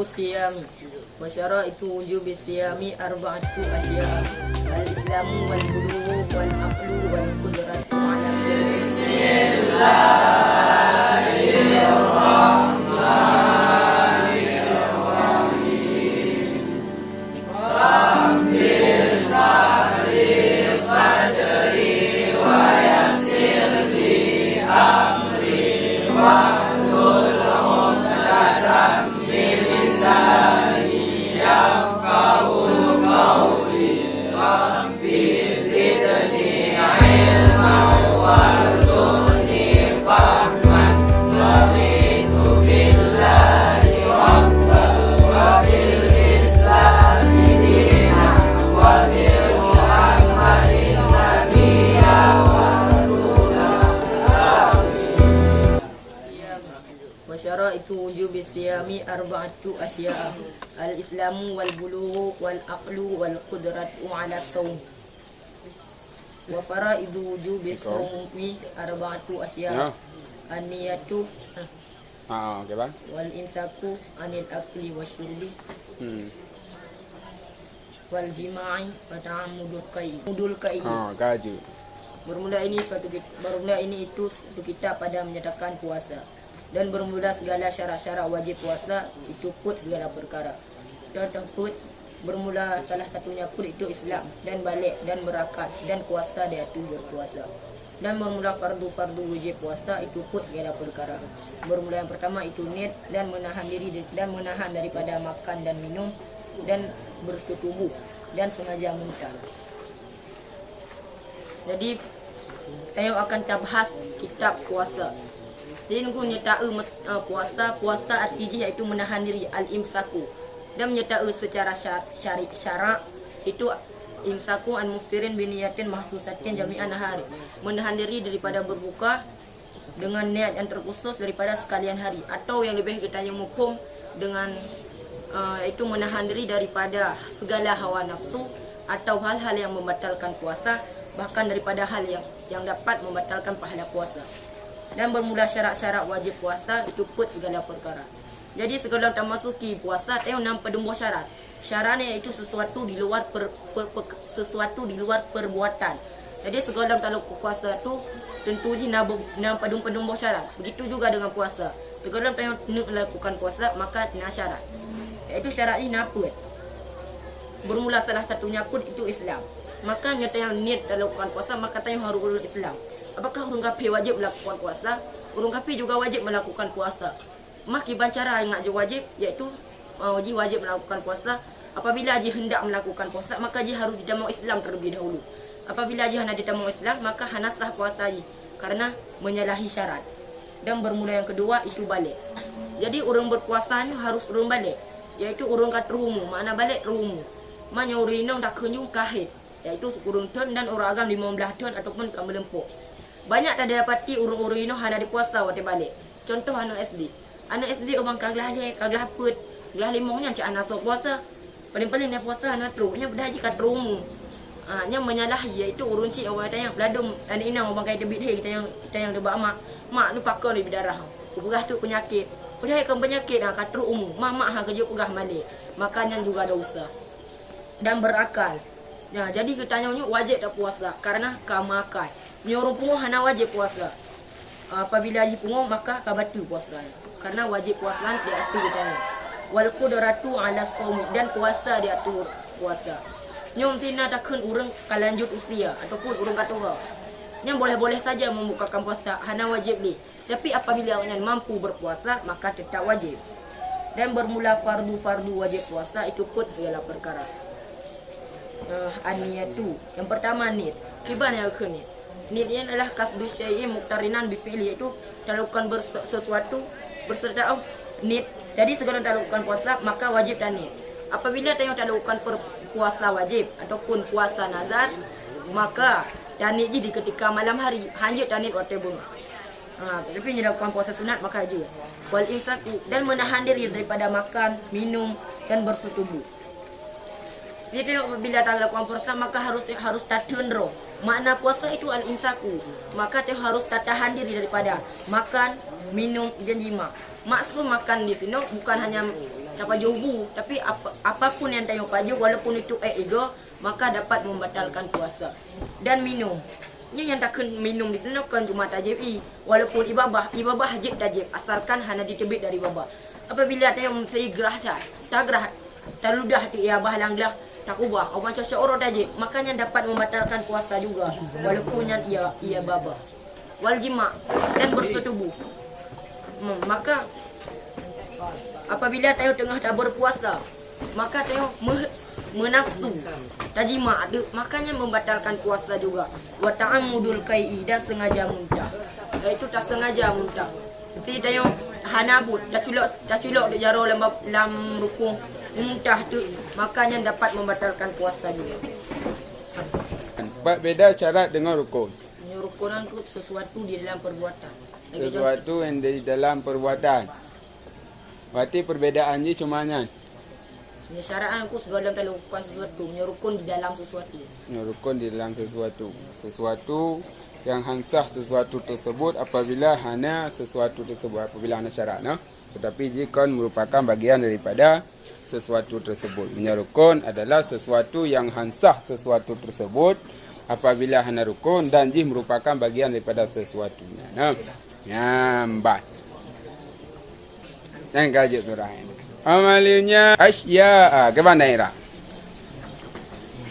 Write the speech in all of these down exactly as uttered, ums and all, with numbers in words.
Siyami. Wa syaraitu wujubi siyami arba'atu asya. Al-islamu wal bulughu wal aqlu wal qudratu ala sawmi. Wa syaraitu wujubi siyami arba'atu asya. Al-islamu wal bulughu wal aqlu wal qudratu ala sawmi. Wa faraidu wujubi sawmi arba'atu asya. Ya. An-niyatu. Ah, oke, Bang. Wal imsaku anil akli wasyurbi. Hmm. Wal jima'i wa ta'ammudul qai. Mudul qai. Ha, ka jeuet. Bermula ini suatu kit-, bermula ini itu suatu kitab pada menyatakan puasa. Dan bermula segala syarat-syarat wajib puasa itu put segala perkara. Contoh put, bermula salah satunya put itu Islam, dan baligh, dan berakal, dan kuasa diatu berpuasa. Dan bermula fardu-fardu wajib puasa itu put segala perkara. Bermula yang pertama itu niat dan menahan diri dan menahan daripada makan dan minum dan bersetubuh dan sengaja muntah. Jadi, tanyoe akan tabahas kitab puasa. Jadi, nunggu nyata, eh, met-, eh, puasa, puasa arti jih yaitu menahan diri, al-imsaku. Dan menyata, eh, secara sya-, syari-, syarak itu imsaku an muftirin biniyatin mahsusatin jami'an nahari. Menahan diri daripada berbuka dengan niat yang terkhusus daripada sekalian hari, atau yang lebih kita yang muphom dengan, eh, iaitu menahan diri daripada segala hawa nafsu atau hal-hal yang membatalkan puasa, bahkan daripada hal yang, yang dapat membatalkan pahala puasa. Dan bermula syarat-syarat wajib puasa itu put segala perkara. Jadi, sebelum tamasuki puasa, tanyoe na padum boh syarat. Syarat nyan yaitu sesuatu di luar per-, per-, per-, sesuatu di luar perbuatan. Jadi, sigohlom talakukan puasa tu, tentu jih na be-, na padum-padum boh syarat. Begitu juga dengan puasa. Sigohlom tanyoe neuk lakukan puasa, maka na syarat. Yaitu syarat jih na peuet. Bermula salah satunya pun itu Islam. Maka nyoe tanyoe niet talakukan puasa, maka tanyoe harus ureuëng Islam. Apakah ureuëng kafé wajib melakukan puasa? Ureuëng kafé juga wajib melakukan puasa. Mah kiban cara ingat jih wajib, yaitu, eh, jih wajib melakukan puasa. Apabila jih hendak melakukan puasa, maka jih harus jitamong Islam terlebih dahulu. Apabila jih hana jitamong Islam, maka hana sah puasa jih karena menyalahi syarat. Dan bermula yang kedua itu baligh. Jadi, ureuëng berpuasa nyoe harus ureuëng baligh, yaitu ureuëng ka troh umu, makna baligh troh umu. Meunyoe ureuëng inong takheun jih ka haid, yaitu sikureueng thon dan ureuëng agam limong blaih thon ataupun ka meuleumpok. Banyak tadapati ureuëng-ureuëng inong hana jipuasa watée baligh. Contoh aneuëk S D. Aneuëk S D ubang ka glah lhée, ka glah peuet, glah limong nyan cit hana soe puasa. Paléng-paléng na puasa hana troh, nyan padahai jih ka troh umu. Ah, nyan menyalahi, yaitu ureuëng cit awai tanyong, ladom aneuëk inong ubang ka teubiet lhée, tanyong, tanyong teuba mak, "Mak, neupakon lé bidarah. Kupeugah teuk peunyakét." Padahai kon peunyakét, ah, ka troh umu. Mak, mak, ha, keujeuet peugah malée. Maka nyan juga dosa. Dan berakal. Ya, jadi geutanyoe nyoe wajéb tapuasa karena ka meuakal. Meunyoe ureuëng pungoh hana wajéb puasa. Apabila jih pungoh, maka ka bateue puasa. Karena wajéb puasa di ateueh geutanyoe. Wal qudratu ala shaumi, dan kuasa di ateueh puasa. Nyoe meusti na takheun ureuëng ka lanjut usia ataupun ureuëng ka tuha. Nyan boleh-boleh saja membukakan puasa, hana wajéb lé. Tapi apabila awaknyan mampu berpuasa, maka tetap wajib. Dan bermula fardu-fardu wajib puasa itu pun segala perkara. Eh, an-niyatu. Yang pertama, niet. Kiban nyang geukheun niet? Niet nyan adalah qasdu syai'in muqtarinan bi fi'li, yaitu talakukan berse-, sesuatu berserta, oh, niet. Jadi, sigohlom talakukan puasa, maka wajib taniet. Apabila tanyoe talakukan per-, puasa wajib ataupun puasa nazar, maka taniet jih di ketika malam hari, hanjeuet taniet watée beungoh. Ha, tapi meunyoe lakukan puasa sunat, maka jeuet. Wal imsaku, dan menahan diri daripada makan, minum, dan bersetubuh. Jadi, apabila talakukan puasa, maka harus, harus tateun droe. Makna puasa itu al-imsaku. Maka teu harus tatahan diri daripada makan, minum, dan jima. Maksud makan di sinoe bukan hanya Tapajoh bu, tapi apa, apapun nyang tanyoe pajoh, walaupun itu ék igoe, maka dapat membatalkan puasa. Dan minum. Nyoe nyang takheun minum di sinoe kon cuma tajieb ie, walaupun ie babah, ie babah jieb tajieb, asalkan hana jiteubiet dari babah. Apabila tanyoe seigrah that, tagrah, taludah di ie babah lam glah, takubah, oh banco syok uroe tajieb, maka nyan dapat membatalkan puasa juga, walaupun nyan ie, ie babah. Wal jima', dan bersetubuh. Hmm, maka apabila tanyoe teungoh taberpuasa, maka tanyoe me-, meunafsu, tajima' tu, maka nyan membatalkan puasa juga. Wa ta'ammudul qai'i, dan sengaja muntah. Yaitu tasengaja muntah. Ti tanyoe hana buet, taculok, taculok di jaroe lam, lam rukon, muntah tu, maka nyan dapat membatalkan puasa juga. Pat beda syarat dengan rukon. Meunyoe rukon nyan keuh sesuatu di dalam perbuatan. Sesuatu yang di dalam perbuatan. Berarti perbedaan jih cuma nyan. Meunyoe syarat nyan keuh sigohlom talakukan sesuatu. Meunyoe rukon di dalam sesuatu. Meunyoe rukon di dalam sesuatu. Sesuatu yang han sah sesuatu tersebut apabila hana sesuatu tersebut, apabila hana syarat, nah. Tetapi jih kon merupakan bagian daripada sesuatu tersebut. Meunyoe rukon adalah sesuatu yang han sah sesuatu tersebut apabila hana rukon dan jih merupakan bagian daripada sesuatu nyan. Nah, nyan ban. Nyang ka jeuet surah nyan. Amalnya asya'a. Keuban daerah.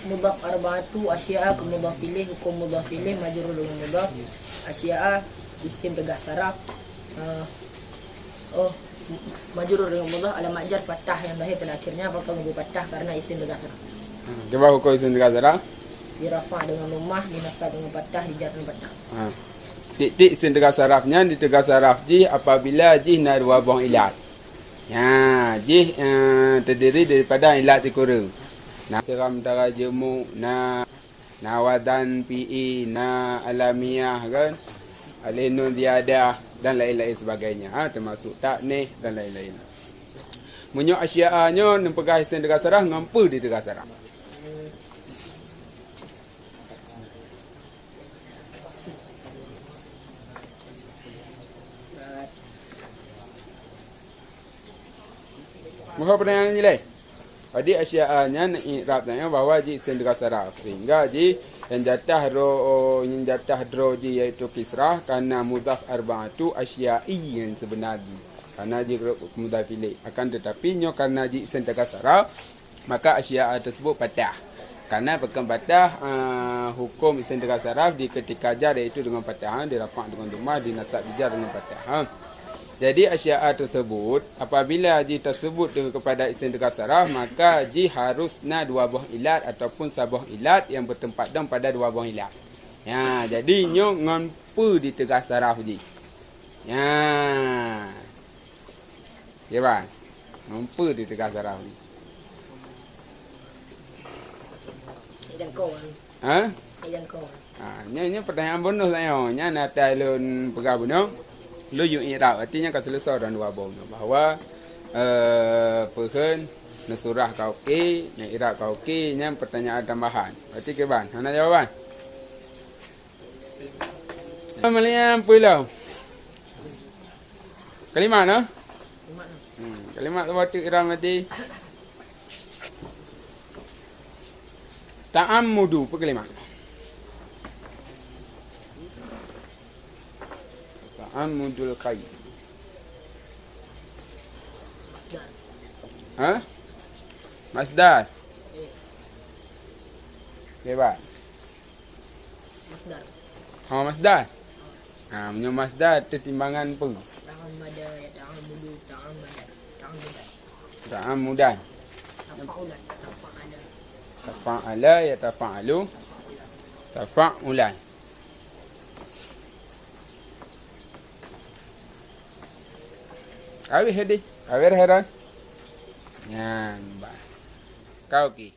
Mudhaf arba'atu asya'a keu mudhaf ilaih, hukum mudhaf ilaih majrur dengan mudhaf. Asya'a isim peugah saraf. Eh, oh, majrur dengan mudhaf, alamat jar fathah yang zahir pada akhirnya, apakah ngebeu fathah karena isim peugah saraf. Hmm, cuba hukum isim peugah saraf. Dirafa dengan dhammah, dinasab dengan fathah, dijar dengan fathah. Ha. Tieb-tieb isim peugah saraf nyan diteugah saraf jih apabila jih na dua boh ilat. Nya, jih, eh, terdiri daripada ilat sikureueng. Na siram dara jeumuk, na, na wazan fi'i, na alamiah kan, alif nun ziyadah dan lain-lain sebagainya. Ha, termasuk taknis dan lain-lain. Meunyoe asya'a nyoe neupeugah isim teugah saraf, ngon peue diteugah saraf? Meuho peunanyaan jih lé. Jadi asya'a nyan i'rab tanyoe bahwa jih isim teugah saraf. Sehingga jih nyang jatah ro-, nyang jatah droe jih yaitu kisrah karena mudhaf arba'atu asya'i nyang sebenar jih. Karena jih mudhaf ilaih. Akan tetapi nyoe karena jih isim teugah saraf, maka asya'a tersebut fathah. Karena pakon fathah, ah, hukum isim teugah saraf di ketika jar yaitu dengan fathah, dirafa' dengan dhammah, dinasab dijar dengan fathah. Jadi asya'a tersebut apabila jih tersebut dengan kepada isim teugah saraf, maka jih harus na dua boh ilat ataupun saboh ilat yang bertempat dong pada dua boh ilat. Ya, jadi nyoe ngon peue diteugah saraf jih? Ya. Ya, bah. Ngon peue diteugah saraf jih? Jangkau. Ha? Jangkau. Ha, nyoe, nyoe pertanyaan bonus lah nyoe. Nyan ata lôn peugah bunoe. Lôn yue i'rab, artinya ka seuleusoe dan dua boh nyoe. Bahwa, eh, peukheun neusurah ka oke, neu'irab ka oke, nyan pertanyaan tambahan. Berarti kiban, hana jawaban? Meulian pulo. Kalimat, no? Hmm, kalimat tu batuk iram mati. Ta'ammudu, apa kalimat? Ta'ammudul kai. Ha? Masdar. Hebat. Masdar. Ha, masdar. Ha, meunyoe masdar teutimbangan peue? Ta'ammada, ya ta'ammudu, ta'ammada, ta'ammudan. Ta'ammudan. Tafa'ulan, tafa'ala. Tafa'ala, ya tafa'alu. Tafa'ulan. Habis tadi. Habis heran. Nyan, bah. Kau ki.